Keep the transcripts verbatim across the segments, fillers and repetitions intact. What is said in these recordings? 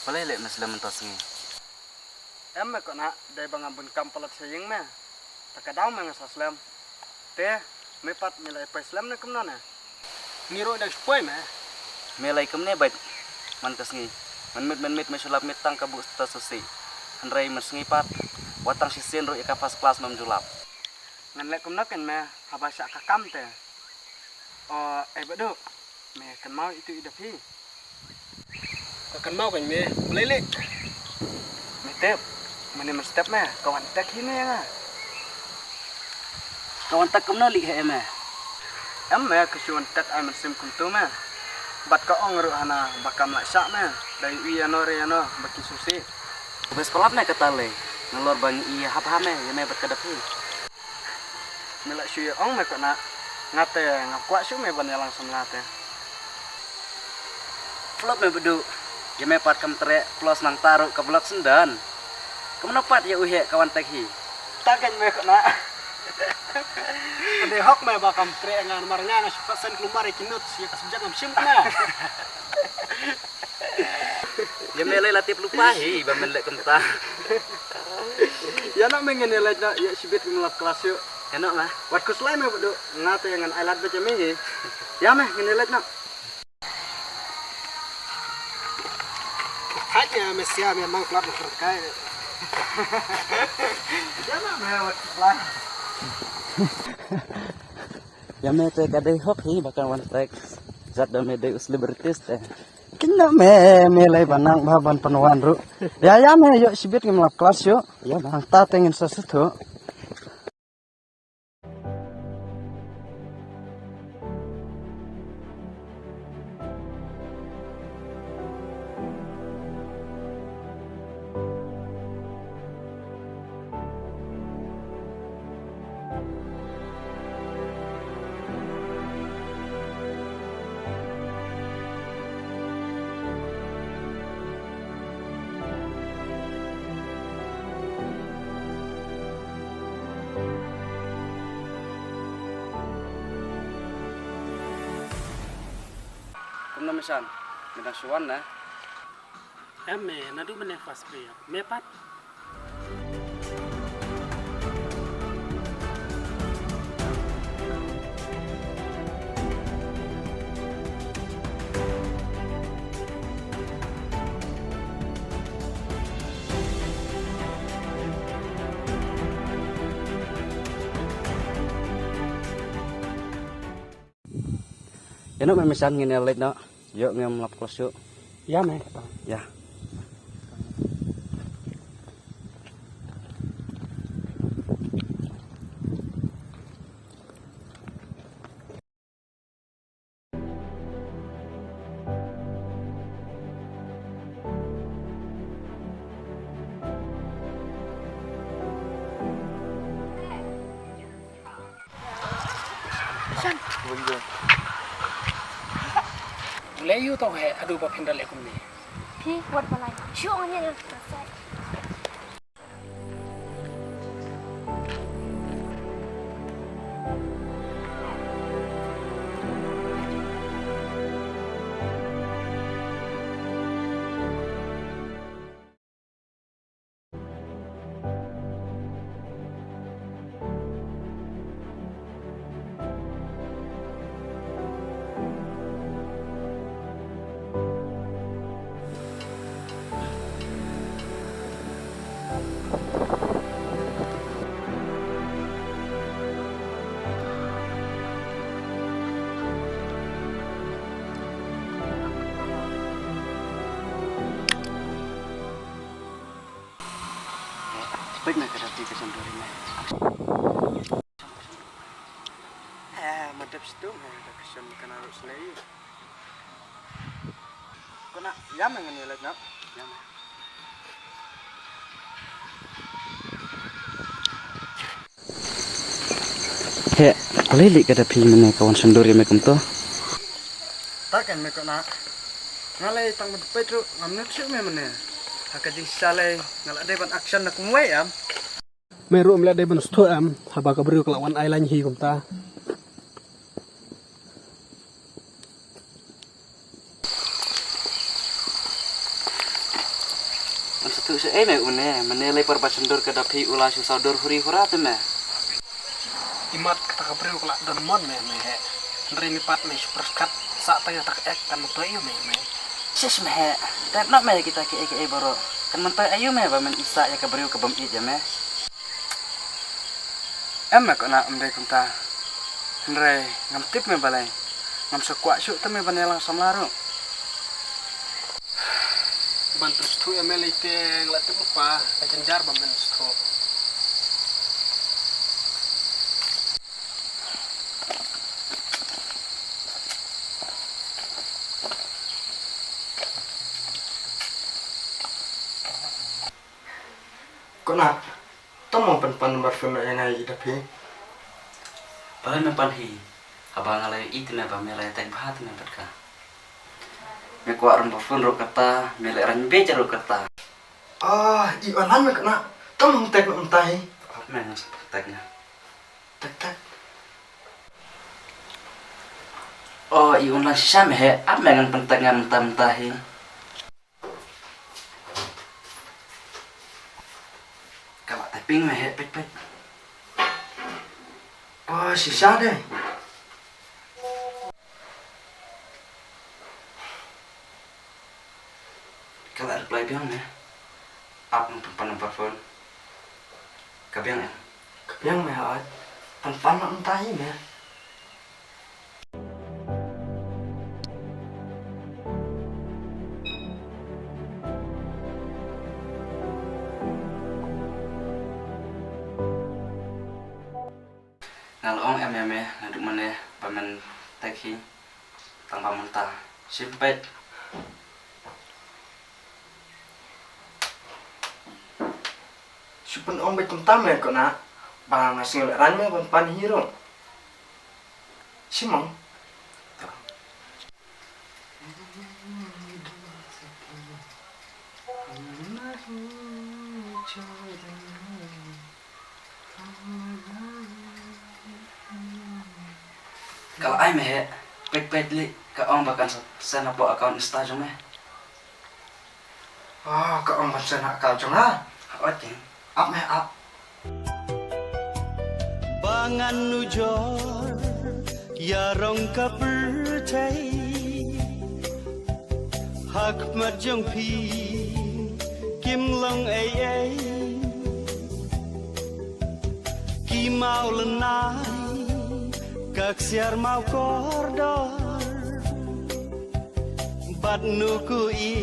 Balei leh me slem mynta sngi? Em me kona, dei ba nga bun kam palat sha ïing me. Ta ka daw me nga sa slem. Te me pat me la ïa poi slem ne kumno ne? Ngi ruh dang shu poi me. Me la ïa kumne bad man ka sngi. Mynmiet mynmiet me shu lap miet tang ka buh status shisien. Hynrei mynsngi pat, wat tang shisien ruh ïa ka first class mem ju lap. Ngan leh kumno kein me, haba shah ka kam te. O, eh Bah Duh, me kynmaw itu i da phi. Ka kynmaw kein me, balei leh? Me tip, mynne mynstep me ka wan tek hi me ïa nga. Ka wan tek kumno leh he me? Em me, ka shu wan tek ai mynsiem kumto me. Bad ka ong ruh hana ba kam lah shah me, da ïohi ïano re ïano ba ki sngewsih. Bes palat me kata lei, nalor ba ngi ïa hap ha me, ïa me bad ka da phi. Me la shu ïa ong me kona, nga te nga kwah shu me ban ïalang samla te. Flop me Bah Duh, ïa me pat kam treh, plus nangta ruh ka vlog syndon. Kumno pat ïa u heh ka wan tek hi? Ta kein me kona. Ka dei hok me ba kam treh nga namar nga nga shu pat send klumar ïa ki notes ïa ka subject ngam shim kona. Ïa me lei la tip lypa hi ba men leh kumta. Ïa noh me ngin ïa leit noh, ïoh shibit ngim lap klas ïoh. Ïa noh ma. Wat khuslai me Bah Duh, nga te ngan ai lad beit ïa me hi. Ïa me ngin ïa leit noh. Thait ïa me sia me mang klap na kyrkai. Ïa noh me wat khuslai. Ïa me te ka dei hok hi ba kan wan tek. Jat da me dei u celebrities te. Kin na me, me lei ba nang ba ban pynwan ruh. Ïa, ïa me ïoh shibit ngim lap klas ïoh. Ïa nang ta te ngin sa sut ho. Kumno Mishan, me dang shu wan ne? Em me, naduh mynne first period. Me pat? Noh me, me san ngin ïa leit noh. Ïoh ngim lap klas ïoh. Ïa me. Ïa. U leh ïu to he, haduh ba phin da leh kumne. Phi wat balai. Shu ong ïa ïa. Peit me ka dei ka senduri me. Eh, ma dep sdang, eh, da ka senduri ka na ruh slei. Kona, ïa me ngan ïa leit noh. Ïa me. He, balei lei ka da phi mane ka wan senduri ïa me kumto? Ta ken me kona. Nga lei tang ban peit ruh ngam nud shuh me mane. Ha ka jingshisha lei nga la dei ban action na kumwei em. Me ruh me la dei ban sngewthuh em, haba ka briew ka la wan ai lain hi kumta. Ngan sngewthuh sha ei me une, mane lei por ba senduri ka da phi u la shu sawdor huri hura te me. Imat kata ka briew ka la don mon me me he. Hynrei me pat me shu pyrkhat sa tang ïa ta ka ek kan myntoi ïa me me. Shish me he. Tep noh me kita kiei kiei baroh. Kan myntoi aïu me ba men ïeit sa ïa ka briew ka bym ïeit ïa me. Em me kona em dei kumta. Hynrei ngam tip me balei. Ngam sa kwah shuh te me ban ïalang samla ruh. Ban pynsthu ïa me lei te nga la tip lypa ka jynjar ba men sthu. Kona, to mo pynpan number phone ïa nga ïa i da phi. Balei me pan hi? Haba nga la ïohi te me ba me la tek bha te me pat ka. Me kwah number phone ruh kata, me la rang beit ruh kata. Ah, i online me kona, to mo tek na mynta hi. Ap me nga sa tek nga. Tek tek. Oh, i online shisha me he, ap me ngan pyntek nga mynta mynta hi. Ka la typing me he, peit peit. Oh, shisha de. Ka la reply biang me. Ap ngan pynpan number phone. Ka biang em? Ka biang me hooid. Pynpan noh mynta hi me. Nga la ong em ïa me naduh mynne ba men tek hi tang ba mynta. Shim peit. Shu pynong beit kumta me kona ba nga sngew lehrain me ban pan hi ruh. Shim mo. Ka la ai me he, peit peit lei, ka ong ba kan sa send hapoh account Insta jong me. Ah, ka ong ban send ha account jong nga. Hooid. Ap me ap. Ba ngan nujor ïa rong ka pyrthei ha khmat jong phi kim long ei ei. Ki maw lynnai ka ksiar maw kordor. Pat nu ku i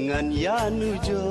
ngan ya nu jo.